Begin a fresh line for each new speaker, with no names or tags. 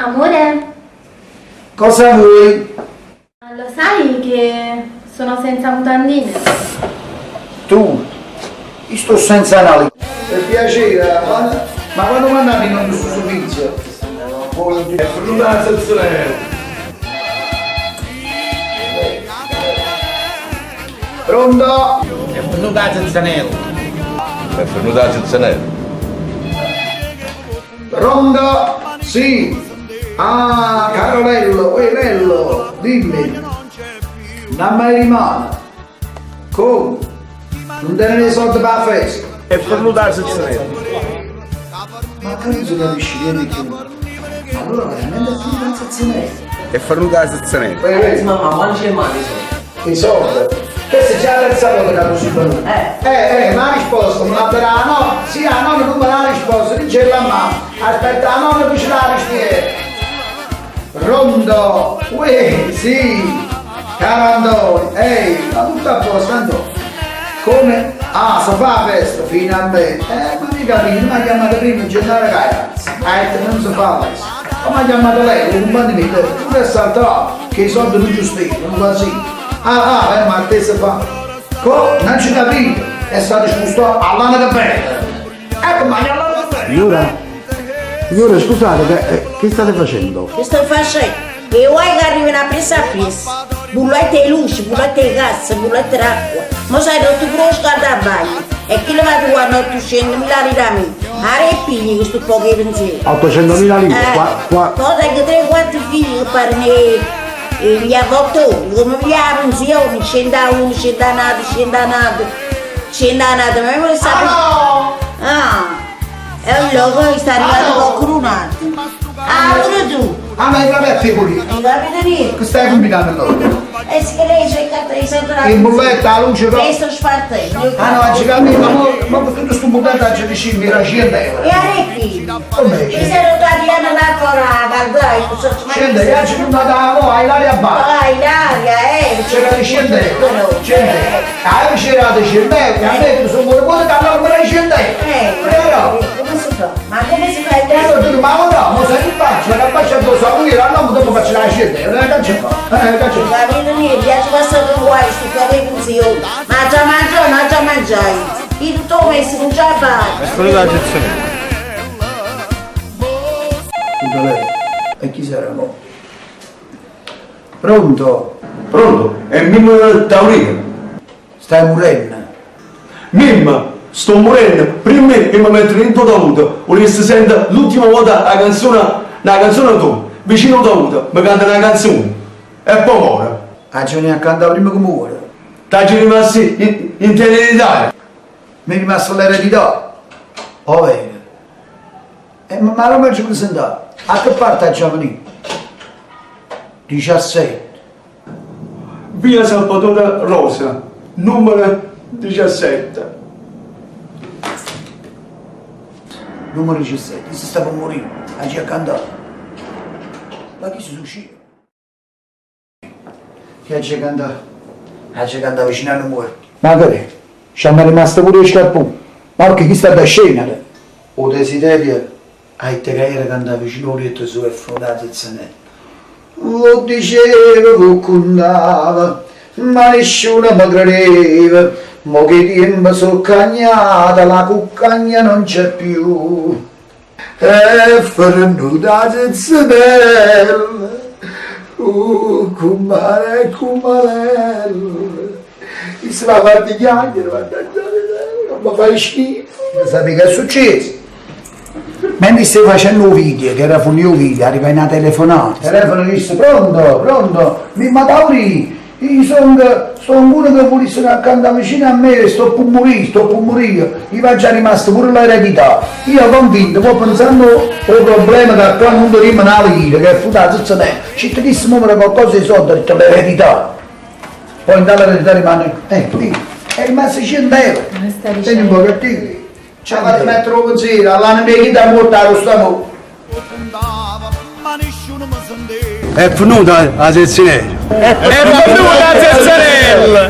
Amore?
Cosa vuoi?
Lo sai che sono senza mutandine?
Tu? Io sto senza na lira. Per piacere, ma quando mandate in onda sto servizio?
È fernuta 'a zezzenella.
Pronto?
È fernuta 'a zezzenella.
È fernuta 'a zezzenella.
Pronto? Sì. Ah, caro Lello, uè Lello, dimmi. Non mai rimane. Come? Non tenere i soldi per la festa?
È fernuta 'a zezzenella.
Ma che non si capisce niente più. Allora veramente è finita la zezzenella.
È fernuta 'a zezzenella.
Uè, uè.
Mamma, quando c'è male i soldi?
I soldi? Questa è già la terza volta che tu sei venuto.
Eh.
Eh, ma ha risposto, me l'ha data la nonna. Sì, la nonna non me l'ha risposto, dice la mamma. Aspetta, la nonna che ce l'ha risposta. Rondo, uè, sì, caro Antonio, ehi, ma tutto a posto, Antonio. Come? Ah, si fa la festa fino a me. Ma mica capito, mi ha chiamato prima Gennaro Cagliazzi. Ha detto non si fa la festa. Ma mi ha chiamato lei, un compagno mio, tu che saltato, che i soldi non giustificano, così. Ah, ah, ma a te si fa. Co, non ci capito, è stato spostato all'anno che bella. Ecco, ma all'anno che bella.
Signora, signora, scusate, che state facendo?
Che sto facendo? E vuoi che arrivino a pressa a pressa? Bollette di luce, bollette di gas, bollette d'acqua. Ma sai, rotto pure lo scaldabagno. E chi le va a trovare 800.000 lire a me? A re figli questo poco di pensiero.
800.000 lire? Qua, qua.
Poi tengo 3-4 figli che parlano gli avvoltori, come mi la pensione, scende a uno, scende a un altro, scende a un altro, scende a un altro, ma io non sapevo. Ah, e allora sta arrivando qualcuno altro. Ah, pure tu.
Ah, ma è proprio a te pure.
Non capito niente.
Che stai combinando allora?
E se lei c'è il soldi della
In bolletta, la luce, però.
Questo spartendo.
Ah no, ci cammino, ma mo, ma con tutto sto bucato ci vicino, era 100 euro.
E a Reppi?
Come?
Mi sono tagliata l'acqua la caldaia, non so
100 euro, ci sono andata a mo, hai l'aria a bassa.
Ah, l'aria, eh!
C'era di 100 euro, 100 euro. Ah, c'era di 100 euro, a me sono venuto da allora mi 100 euro. Però,
Come si fa? Ma come si fa?
E allora tu ma no, ma sai che faccio? La faccio addosso a lui, allora dopo faccio la 100 euro, che c'è fa? Che c'è fa?
Capito niente, già ci passato un guaio, sto capendo pensione. Ma già mangiò, ma già mangiai. Io tutto messo, non ce la faccio.
È fernuta 'a zezzenella.
Tutto lei. E chi sarà mo? Pronto?
Pronto? È Mimmo Taurino.
Stai morendo?
Mimmo, sto morendo. Prima che mi metto dentro tavuto, volessi sentire l'ultima volta la canzone, la canzone tua, vicino al tavuto, mi canta una canzone. E poi muore.
Ah, ci vieni a cantare prima che muore.
Ti rimasto in eredità.
Mi è rimasto l'eredità. Oh bene. Ma non mi ci presentare. A che parte ha già venuto? 17.
Via Salvatore Rosa, numero 17.
Numero 17, si sta per morire, ha già cantato. Ma chi si uscì? Chi ha già cantato? Ha già cantato vicino al muore. Ma che? Ci hanno rimasto pure i scarponi. Ma perché chi sta da scena? O desiderio, hai te che era cantare vicino al letto suo e fondato il senetto. Lo dicevo che contava, ma nessuno mi credeva. Mo che tempo sono cagnata, la cuccagna non c'è più. È venuta zezzenella, oh, cumare, cumarella. Mi si va a fare di chiacchiere, mannaggia, non mi fai schifo. Sapete che è successo? Mentre stai facendo un video, che era finito il video, arriva una telefonata. Il telefono disse, pronto, pronto, Mimma Tauri, io sono uno che volesse accanto vicino a me, sto per morire, sto per morire, io va già rimasto pure l'eredità. Io convinto, poi pensando al problema che qua non rimane una lira, che è futato senza me, ci ti disse muovere qualcosa di soldi, ho detto l'eredità. Poi intanto l'eredità rimane, lì, è rimasto 100 euro.
Ma stai
Tieni un po' cattivo. Ci ha fatto mettere un pensiero, all'anima mia chi ti ha morto lo sta
È venuta la zezzenella.
È venuta la zezzanella!